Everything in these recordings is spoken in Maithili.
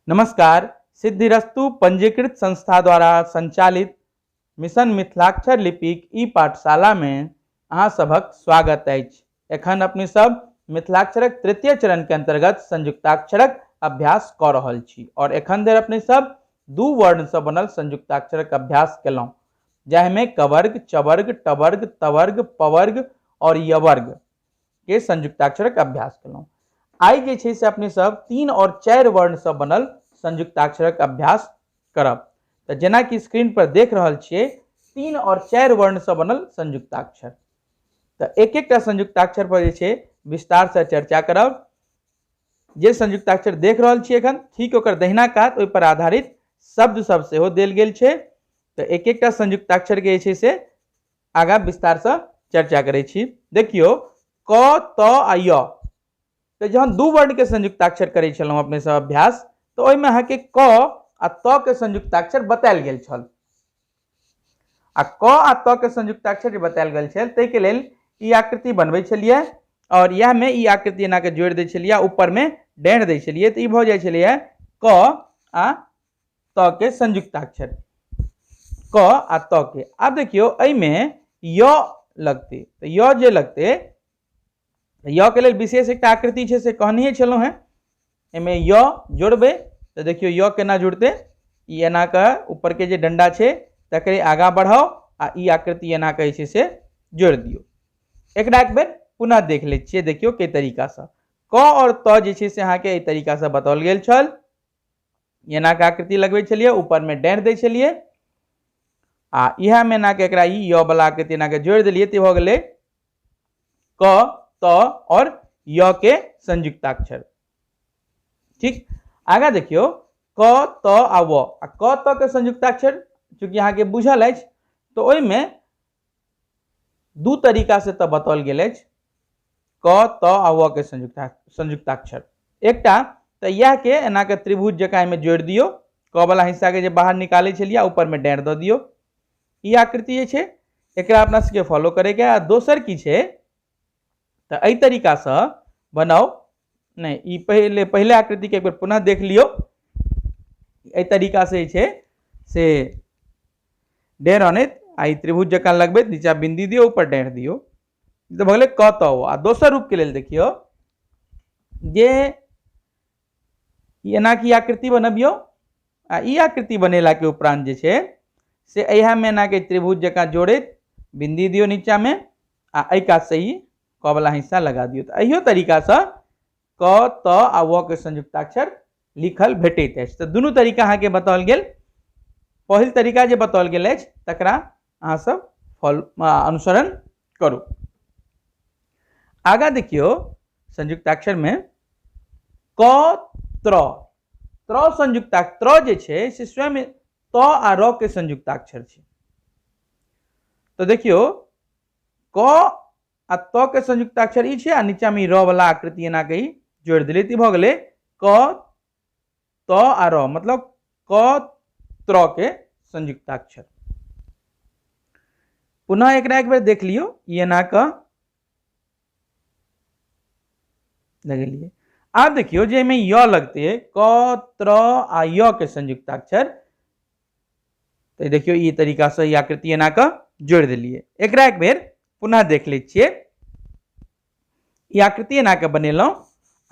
नमस्कार। सिद्धिरस्तु पंजीकृत संस्था द्वारा संचालित मिशन मिथिलाक्षर लिपिक ई पाठशाला में अहाँ सभक स्वागत अछि। एखन अपने सब मिथिलाक्षरक तृतीय चरण के अंतर्गत संयुक्ताक्षरक अभ्यास कऽ रहल छी और एखन धरि अपने सब दू वर्ण से बनल संयुक्ताक्षरक अभ्यास केलहुँ, जाहिमे कवर्ग, चवर्ग, टवर्ग, तवर्ग, पवर्ग और यवर्ग के संयुक्ताक्षरक अभ्यास केलहुँ। आइ जे छै से अपने सब 3 और 4 वर्ण से बनल संयुक्ताक्षरक अभ्यास करब। तऽ जेना कि स्क्रीन पर देख रहल छियै, 3 और 4 वर्ण से बनल संयुक्ताक्षर। तऽ एक एकटा संयुक्ताक्षर पर जे छै विस्तार से चर्चा करब। जे संयुक्ताक्षर देख रहल छियै एखन, ठीक ओकर दहिना कात ओहि पर आधारित शब्द सब सेहो देल गेल छै। तऽ एक एकटा संयुक्ताक्षर के जे छै से आगाँ विस्तार से चर्चा करै छी। देखियौ, क, त आ य। तऽ जहन दू वर्ण के संयुक्ताक्षर करै छलहुँ अपने सब अभ्यास, तऽ ओहिमे अहाँके क आ त के संयुक्ताक्षर बतायल गेल छल। आ क आ त के संयुक्ताक्षर जे बतायल गेल छल ताहिके लेल ई आकृति बनबै छलियै और इएह में ई आकृति एना के जोड़ि दै छलियै, ऊपर में डाँढ़ दै छलियै, तऽ ई भऽ जाइ छलैया क आ त के संयुक्ताक्षर, क आ त के। आब देखियौ एहिमे य लगतै, तऽ य जे लगतै, य के लेल विशेष एकटा आकृति छै से कहनिये छलहुँ हेँ। एहिमे य जोड़बै तऽ देखियौ य केना जुड़तै। ई एना कऽ ऊपर के जे डंडा छै तकरे आगाँ बढ़ाउ आ ई आकृति एना कऽ जे छै से जोड़ि दियौ। एकरा एक बेर पुनः देख लै छियै, देखियौ के तरीकासँ क और त जे छै से अहाँके एहि तरीकासँ बताओल गेल छल। एना के आकृति लगबै छलियै, ऊपर में डाँढ़ दै छलियै आ इएह में एना के एकरा ई य वाला आकृति एना के जोड़ि देलियै तऽ भऽ गेलै क, त और य के संयुक्ताक्षर। ठीक, आगा देखियौ क, त आ व। आ क, त के संयुक्ताक्षर चूँकि अहाँके बुझल अछि तऽ ओहिमे दू तरीका से तऽ बताओल गेल अछि क, त आ व के संयुक्ताक्षर। एकटा तऽ इएह के एना के त्रिभुज जकाँ एहिमे जोड़ि दियौ, क वाला हिस्सा के जे बाहर निकालै छलियै ऊपर में डाँढ़ दऽ दियौ। ई आकृति जे छै एकरा अपना सबके फॉलो करैके। आ दोसर की छै तऽ एहि तरीकासँ बनाउ, नहि ई पहिले पहिले आकृति के एक बेर पुनः देख लियौ। एहि तरीकासँ जे छै से डेढ़ अनैत आ ई त्रिभुज जकाँ लगबैत नीचा बिंदी दियौ, ऊपर डेढ़ दियौ, तऽ भऽ गेलै क त ओ। आ दोसर रूपके लेल देखियौ जे एना की आकृति बनबियौ आ ई आकृति बनेलाके उपरांत जे छै से इएहमे एनाके त्रिभुज जकाँ जोड़ैत बिंदी दियौ नीचामे आ एहि कातसँ ई क वाला हिस्सा लगा दियौ। तऽ एहियो तरीकासँ क, त आ व के संयुक्ताक्षर लिखल भेटैत अछि। तऽ दुनू तरीका अहाँके बताओल गेल। पहिल तरीका जे बताओल गेल अछि तकरा अहाँ सब फॉलो अनुसरण करू। आगाँ देखियौ संयुक्ताक्षर में क, त्र, त्र संयुक्ताक्षर। त्र जे छै से स्वयं त आ र के संयुक्ताक्षर छै। तऽ देखियौ क आ त के संयुक्ताक्षर ई छै आ नीचा में ई र वाला आकृति एना के ई जोड़ि देलियै तऽ ई भऽ गेलै क, त आ र, मतलब क, त्र के संयुक्ताक्षर। पुनः एकरा एक बेर देख लियौ, ई एना कऽ लगेलियै। आब देखियौ जे एहिमे य लगतै, क, त्र आ य के संयुक्ताक्षर। तऽ देखियौ ई तरीकासँ ई आकृति एना कऽ जोड़ि देलियै। एकरा एक बेर पुनः देख लै छियै। ई आकृति एना कऽ बनेलहुँ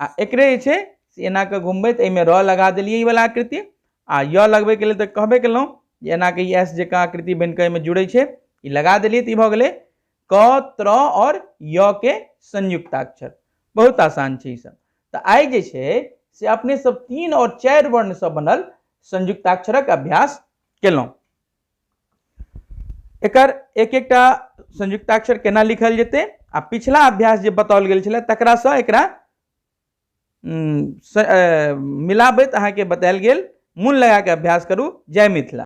आ एकरे जे छै से एना कऽ घुमबैत एहिमे र लगा देलियै ई वाला आकृति। आ य लगबैके लेल तऽ कहबे केलहुँ जे एना कऽ ई एस जकाँ आकृति बनि कऽ एहिमे जुड़ै छै, ई लगा देलियै तऽ ई भऽ गेलै क, त्र और य के संयुक्ताक्षर। बहुत आसान छै ई सब। तऽ आइ जे छै से अपने सब 3 और 4 वर्ण सँ बनल संयुक्ताक्षरक अभ्यास केलहुँ। एकर एक एकटा संयुक्ताक्षर केना लिखल जेतै आ पिछला अभ्यास जे बताओल गेल छलै तकरासँ एकरा मिलाबैत अहाँके बतायल गेल। मोन लगा के अभ्यास करू। जय मिथिला।